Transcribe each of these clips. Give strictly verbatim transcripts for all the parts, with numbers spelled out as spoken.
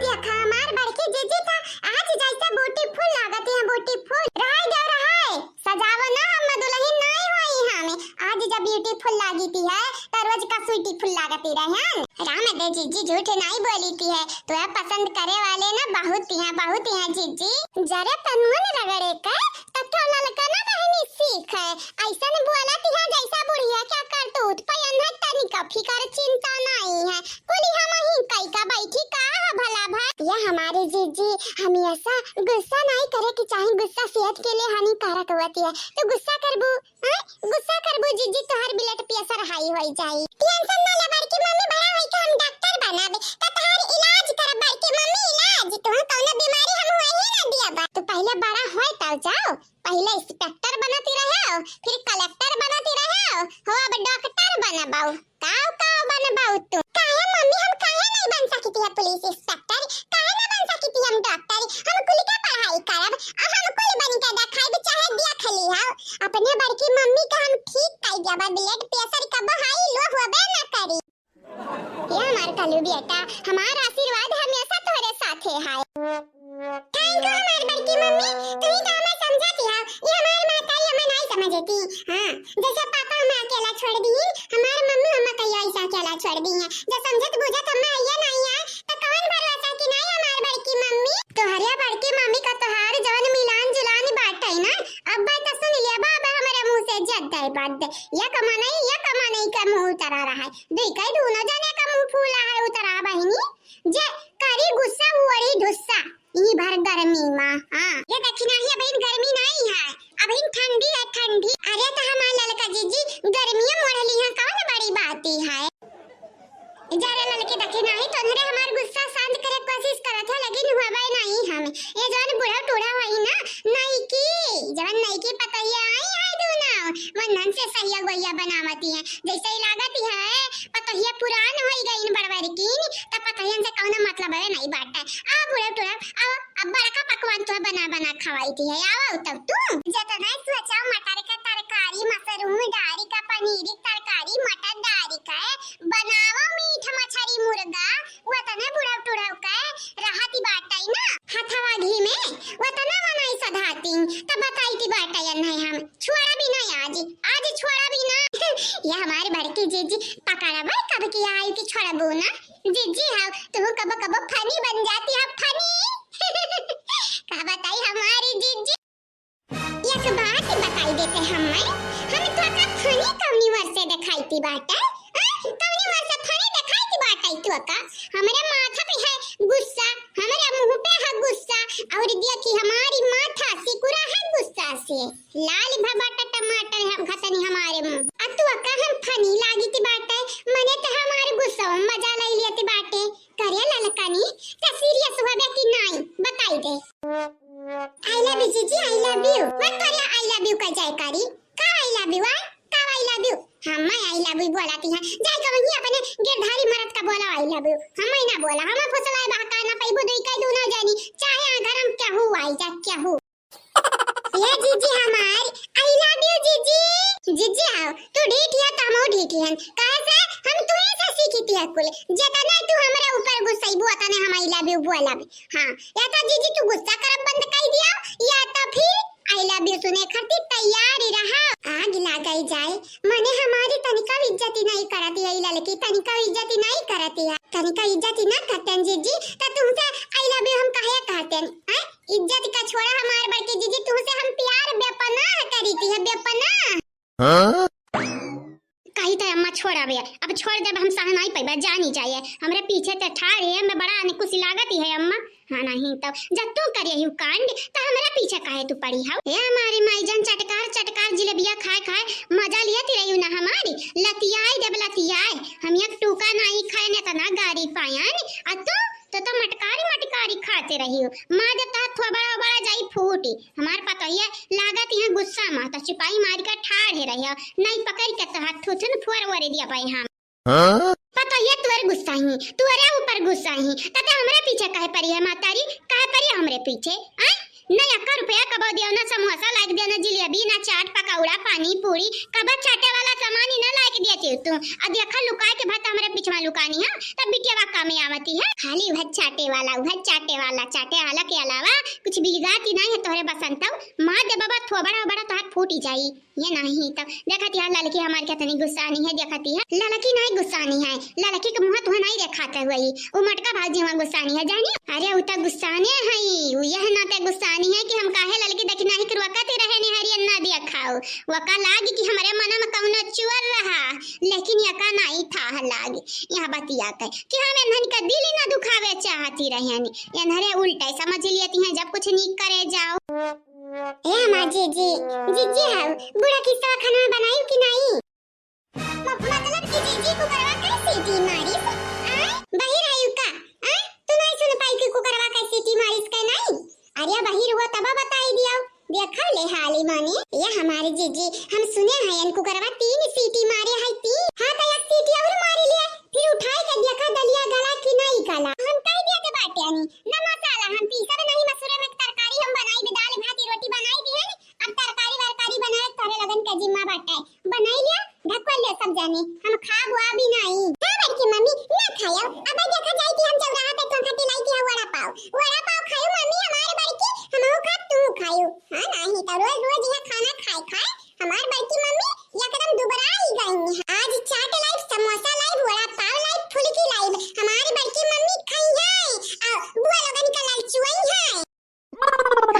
देखा हमार बड़की जीजी त आज जैसे beautiful लागत है, beautiful। रहाय देव रहाय, सजावो ना, हम दुलहिन नाई होई हमें। आज जब beautiful लागित है, त रोज का sweetyफुल लागत ही रहन। राम दे जीजी, झूठ नाई बोलित है, तोहे पसंद करे वाले ना बहुत ही हैं, बहुत ही हैं जीजी। जरे तनुअन रगड़े के, त तो ललका ना बहिनी सीख है। ऐसन बोलत है जैसा बुढ़िया क्या करतूत, पयन है तनिका फिकर चिंता नाई है। कुली हमहीं कई का बैठी का ह भला भा? या हमारी जीजी, हमेशा गुस्सा नाई करे के चाही, गुस्सा सेहत के लिए हानिकारक होती है। तू गुस्सा करबू, हैं? गुस्सा करबू जीजी, तोहार blood pressure high होई जाई। Tension ना ले बड़की मम्मी, बड़ा होई के हम डॉक्टर बनब, त तोहार इलाज करब बड़की मम्मी, इलाज। तोहन कौनो बीमारी हम होए ही ना दियब। तू पहले बड़ा होए तब जाओ, पहले इंस्पेक्टर बनती रहो, फिर कलेक्टर बनती रहो, हो अब डॉक्टर बनबऊ। काव काव बनबऊ तू? काहे मम्मी, हम काहे नहीं बन सकित है पुलिस इंस्पेक्टर? काहे ना बन सकित है हम डॉक्टर? हम कुल के पढ़ाई करब, आ हम कुल बन के देखाइब, चाहे देख ली हो। अपने बड़की मम्मी का हम ठीक कर देब, blood pressure कब high low होबे ना करी। ये हमार कलू बेटा, हमार आशीर्वाद हमेशा तोहरे साथे है। Thank you हमार बड़की मम्मी, तू ही तो हमें समझती हो, ये हमार महतारी हमें नहीं समझती। हाँ, जैसे पापा हमें अकेला छोड़ दी, हमार मम्मी हमें कहियो ऐसा अकेला छोड़ दी है। जब समझत बुझत हमें आइए नहीं है, तो कौन भरोसा कि नहीं हमार बड़की मम्मी? तोहरे बड़की मम्मी का तोहार जवन मिलान जुलान बाटे ना, अब बात सुन लिया बाबा हमारे मुंह से जद्दे बद्दे। या कमाने, या कमाने का मुंह उतरा रहा है। दुई कई दूनो जने का मुंह फूला है उतरा बहिनी। जे करी गुस्सा उड़ी ढुस्सा, ई भर गर्मी मा। हाँ, ये देखी ना, ये बहिन गर्मी नहीं है, अबहिन ठंडी है, ठंडी। अरे तो हमार ललका जीजी गर्मियों मोड़ ली है, कौन बड़ी बात ही है? जरा ललकी देखी नहीं, तोहरे हमार गुस्सा शांत करे कोशिश करत है, लेकिन हुआ नहीं हम। ये जवन बूढ़ा टूढ़ा होई ना, नईकी, जवन नईकी पतोहिया आई है दूनो, वन्हन से सहिया गोइया बनावती है। जैसे ही लागत है, पतोहिया पुरान होई गईन बड़बड़कीन, त पतोहियन से कौनो मतलब है नहीं बाटे। आ बूढ़ा टूढ़ा, अब, अब बड़का पकवान तो बना बना खवाई थी है, आवा तब तू। जतना सोचा मटर के तरकारी, मशरूम डारी का, पनीर के तरकारी, मटर डारी का, बनावा मीट मछरी मुर्गा, वतने बुढ़ऊ टुढ़ऊ के रहती बाटई ना, हथवा घी में, वतना मनई सधाती, तब बताई थी बाटई नहीं हम, छोड़ा भी ना आज, आज छोड़ा भी ना। ये हमारी बड़की जीजी पकड़ा भाई कब की आई थी छोड़बू ना। जीजी हाँ, तू कब कब funny बन जाती है, funny। का बताई हमारी जीजी। एक बात बताई देते हम, हम तोका funny कौनी वर्ष से देखाई थी बाटे? हाँ? कौनी वर्ष से funny देखाई थी बाटे तोका? हमरे माथा पे है गुस्सा, हमरे मुंह पे है गुस्सा, और देखी हमारी माथा सिकुरा है गुस्सा से, लाल भबाटा टमाटर हम खतनी हमारे मुंह। आ तोका हम funny लागी थी बाटे, मने तो हमारे गुस्सा में मजा ले लिया थी बाटे। करे ललकनी, तो serious होबे कि नाई, बताई दे। I love you जीजी, I love you। मत करे I love you का जयकारी। का I love you, आ? का I love you? हम मैं I love you बोलाती है। जाए कवनी अपने गिरधारी मरद का बोला I love you। हम मैं ना बोला, हम फुसलाए बहका ना पैबू दुई कई दूनो जानी। चाहे आ घर हम केहू आई जा, केहू। ये जीजी हमार, I love you जीजी। जीजी आओ, तू ढीठ है तो हमहू ढीठ हन। काहे से हम तू ही से सीखी थी कुल। जितना तू हमरे ऊपर गुस्सैबू, उतने हम I love you बोलब। हाँ, या तो जीजी तू गुस्सा करब बंद कर दिया, या तो फिर I love you सुने खातिर तैयार ही रहा। आग लागई जाए, मने हमारी तनिका इज्जत ही नहीं करती है, ई ललकी तनिका इज्जत ही नहीं करती है, तनिका इज्जत ही ना करतन जीजी, तो तुमसे I love you हम काहे कहतन, हैं? इज्जत का छोड़ा हमार बड़की जीजी, तुमसे हम प्यार बेपनाह करी थी है, बेपनाह। हाँ? कही तो अम्मा छोड़ा बे, अब छोड़ देब हम सह नहीं पैबा, जानी जाए। हमरे पीछे ते ठाड़ है, मैं बड़ा अनकुसी लागत ही है अम्मा। हाँ नहीं तो जब तू करे ही कांड तो हमरा पीछे काहे तू पड़ी हौ? ए हमारी माई जान चटकार चटकार जिलेबिया खाए खाए मजा लिया ती रही ना हमारी। लतियाए देब लतियाए, हम एक टूका नहीं खाए ने तना गारी पायन। आ तू तो, तो मटकारी मटकारी खाते रही हो। माँ जब तहार थोबड़ा ओबड़ा जाई फूटी। हमार पतोहिया लागत यहाँ गुस्सा मा, तो चिपाई मार के ठाढ़े रही हो। नहीं पकड़ के तहार थुथुन फोर वरे दिया पाई हम। हाँ? पतोहिया तुअर गुस्सा ही, तुअरे ऊपर गुस्सा ही। तते हमरे पीछे काहे परी है मातारी? काहे परी हमरे पीछे? आय? नहीं अक्का रुपया कबो दियो ना, समोसा लाइक दियो ना, जिलेबी ना, चाट, पकौड़ा, पानी, पूरी, कबो चाटे वाला सामान ही ना लाइक दिया थे तू। आ देखा लुकाए के भात हमरे पिछवा लुकानी है, तब बिटिया का काम में आवती है, खाली वह चाटे वाला, वह चाटे वाला, चाटे वाला के अलावा कुछ बिलगाती नाहीं है तोहरे बसंतऊ। मार दे बाबा, थोबड़ा बड़ा तोहर फूटी जाई। ये नाहीं तो देखती है ललकी हमार कितनी गुस्सानी है, देखती है ललकी नाहीं गुस्सानी है, ललकी के मुँह तुहे नाहीं देखाते हुए ही, उ मोटका भौजी हुआ गुस्सानी है जानी। अरे उ तो गुस्साने है, उ यह नाते गुस्सानी है कि हम काहे ललकी देखी नाहीं कि रोकत ही रहे निहरी अन्ना दिया खाओ। वका लागी कि हमरे मन में कौनो चोर रहा, लेकिन यका नाहीं था लागी। यह बतिया के कि हम एन्हन का दिल ही ना दुखावे चाहती रहनी, एन्हरे उल्टा समझ लियती हैं जब कुछ नीक करे जाओ। ए हमार जीजी, जीजी हाउ, बूढ़ा किस्सा खाना बनाई कि नाहीं? म-, मतलब कि जीजी कुकरवा के सीटी मारिस? आय, बहिर आयु का? आय, तू नाहीं सुन पाई कि कुकरवा के सीटी मारिस के नाहीं? अरे बहिर हुआ तब बताई दियो। देखा ले हाली माने, ये हमारे जीजी, हम सुने हैं एन कुकरवा तीन सीटी मारे है, तीन। हाँ तो एक सीटी और मारी लिया, फिर उठाई के देखा दलिया गला कि नाहीं गला। हम कह दिया के बाटे आनी, ना मसाला हम पीसब नाहीं, मसूरे में तरकारी हम बनाई भी, दाल भात रोटी बनाई दी है, अब तरकारी वरकारी बनाए तोहरे लगन के जिम्मा बाटे। बनाई लिया, ढकल लिया सब जाने, हम खाब वाब ही नाहीं। हाँ बड़की मम्मी, ना खायो। अब देखा जाई कि हम चौराहा पे कौन खाती लाई थी वड़ा पाव। वड़ा पाव खायो मम्मी हमारे बड़की, हमहू खाब तू खायो। हाँ नाहीं तो रोज रोज यह खाना खाए खाए हमार बड़की मम्मी एकदम दुबरा ही गई हैं। आज चाट लाई, समोसा लाई, वड़ा पाव लाई, फुलकी लाई, हमारी बड़की मम्मी खाई है और बुआ लोगन का ललचुआई है। हाँ,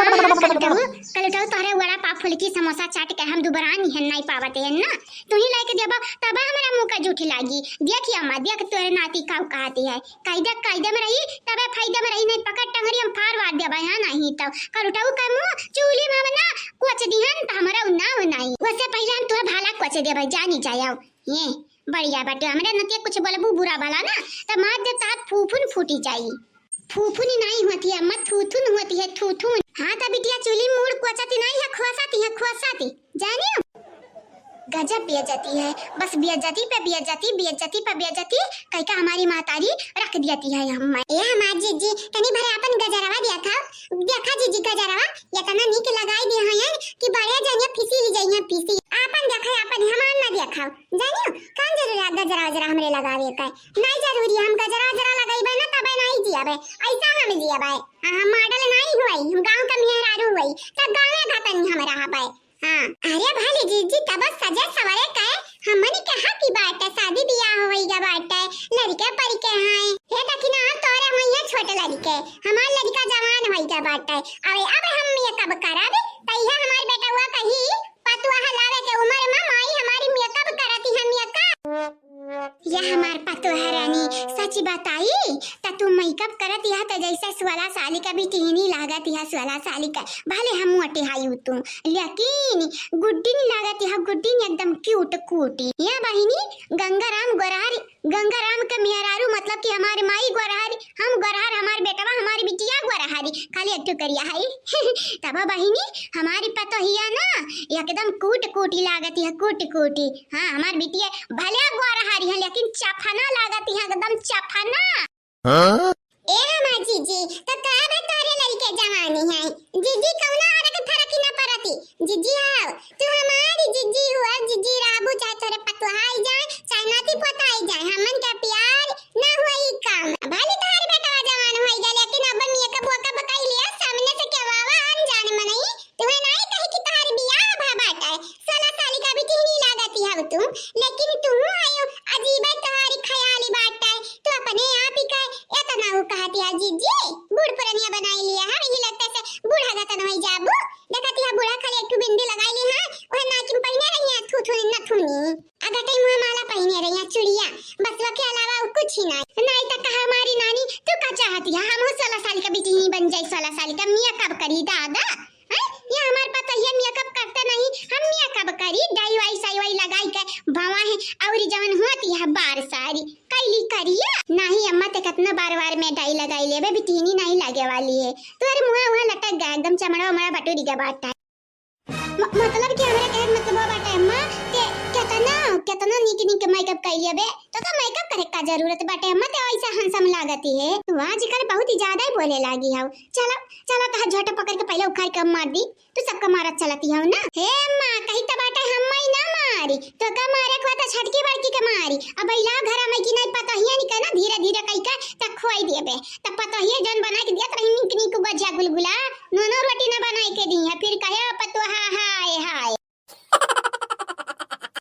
हाँ, कलुटऊ, कलुटऊ, तोहरे वड़ा पाव फुलकी समोसा चाट के हम दुबरानी हन, नाहीं पावत हन ना। तू ही लाइके देबा, तब हमरा मुँह का जूठ लागी। देख अम्मा, देख तोहरे नाती काऊ कहती है। कायदे, कायदे में रही, तबे फायदे में रही, नाहीं पकड़ टंगरी हम फाड़ वार देबा, हाँ नाहीं तो। कलुटऊ का मुँह चूल्ही में हम ना कोच दिहन, त हमरा उ ना हो नाहीं। वैसे पहले हम तोहरे भाला कोच देबा, जानी जाओ। ये बढ़िया बाटे, हमरे नतिया कुछ बोलबू बुरा भला ना, त मार दे, तात फूफुन फूटी जाई। फूफुनी नाहीं होती है, मत थूथुन होती है, थूथुन। हाँ, त बिटिया चूल्ही मूड़ कोचती नाहीं है, खोसती है, खोसती। जानियो? गजब बेइज्जती है, बस बेइज्जती पे बेइज्जती, बेइज्जती पे बेइज्जती, कह के हमारी महतारी रख देती है हम। ए हमार जीजी, तनी भरे आपन गजरवा देखा, देखा जीजी गजरवा, इतना नीक लगाई दे हैं कि बड़े जनिया फिसी ही जाइए फिसी। आपन देखा, आपन हमार ना देखा, जानियो? कौन जरूरी है गजरा वजरा हमरे लगावे का? नाहीं जरूरी, हम गजरा वजरा लगइबे ना तबे नाहीं जियबे, ऐसा हम जियबे। हाँ, हम मॉडल नाहीं हुई, हम गाँव का मेहरारू हुई, तब गाँवे घाटन हम रहबे। हाँ, अरे भले जीजी तब सजे सवरे के हमनी के हक ही बाटे, शादी बियाह होई गा बाटे, लड़के परिके हैं। हे दखिना तोरे होइए छोट लड़के, हमार लड़का जवान होई गा बाटे। अबे अब हम मेकअप करब, त इहे हमार बेटवा कही, पतोह लावे के उमर में माई हमारी मेकअप करती है, मेकअप। या हमार पतोह रानी, सच बताई, त तू मेकअप करत यह त जैसे सोलह साल का भी टीनी लागत यह, सोलह साल का। भले हम मोटे हाई तू, लेकिन गुड्डिन लागत यह, गुड्डिन एकदम क्यूट कूटी। या बहिनी, गंगाराम गोरहर, गंगाराम के मेहरारू, मतलब कि हमार माई गोरहर, हम गोरहर, हमार बेटवा, हमार बिटिया गोरहरी, खाली एक ठो करिया है। तब बहिनी, हमारी पतोहिया ना एकदम कूट कूटी लागत है, कूट कूटी। हाँ, हमार बिटिया भले गोरहरी है, लेकिन चफना लागत है, एकदम चफना। हाँ? ए हमार जीजी, त का बा तोरे लड़के जवानी है? जीजी कौनो औरत फरक ही ना पड़ती। जीजी आओ, तू हमारी जीजी हुआ, जीजी रहबू, चाहे तोरे पतोहाई जाए, चाहे नाती पोताई जाए, हमन के प्यार ना हुआ ई काम। भले तोहरे बेटवा जवान होई गए, लेकिन अब मेकअप वेकअप कई लिया, सामने से केहू आवा, अनजान मनई, तुहे नाई कही कि तोहार बियाह भा बाटे, सोलह साल का भी टीनी लागत हव तू, लेकिन तू आयो अजीबे तोहारी ख्याली बाटे, तू अपने आप ही के एतना उ कहती है जीजी, बूढ़ पुरनिया बनाई लिया है, यही लगता से बूढ़ा गतन होई जाबू। देखती है बूढ़ा खाली एक ठो बिंदी लगाई ली है, वह नाक में पहिने रही है, थू थू न थूनी। अगटे मुँह माला पहिने रही है, चुड़िया, बस वके अलावा उ कुछ ही नाई। नाई त कहा हमारी नानी, तू का चाहती है, हम हो सोलह साल का बिटिया बन जाई, सोलह साल का मेकअप करी दादा। हैं? ये हमार पतोहिया मेकअप करता नहीं, हम मेकअप करी, डाई वाई साई वाई लगाई के भवा है, और जवन होती है बार सारी कैली करिया। नहीं अम्मा, ते कितना बार बार में डाई लगाई लेबे, बिटिया नहीं लागे वाली है। तोर मुँह वहाँ लटक गया, एकदम चमड़ा उमड़ा बटोरी गया बाटा। म-, मतलब कि हमरा कहे के मतलब बाटे अम्मा के केतना केतना नीक नीक मेकअप कइली बे, तो का मेकअप करे का जरूरत बाटे? मत ऐसा हंसम लागती है। तू आज कल बहुत ही ज्यादा ही बोले लागी हौ। चला, चला, तहा झोटा पकड़ के पहले उखाड़ के मार दी। तू सबका मारत चलती हौ ना। हे माँ, कही त बाटे हम ही ना मारी, तो का मारे को तो छटकी बड़की के मारी। अब इला घर में की नहीं पता ही नहीं कहना, धीरे धीरे कही के त खोई दिए बे। त पता ही जन बनाए के दिया तरह नीक नीक गजिया गुलगुला, नोनो रोटी ना बनाए के दी है। फिर कहे पतोहा, हा,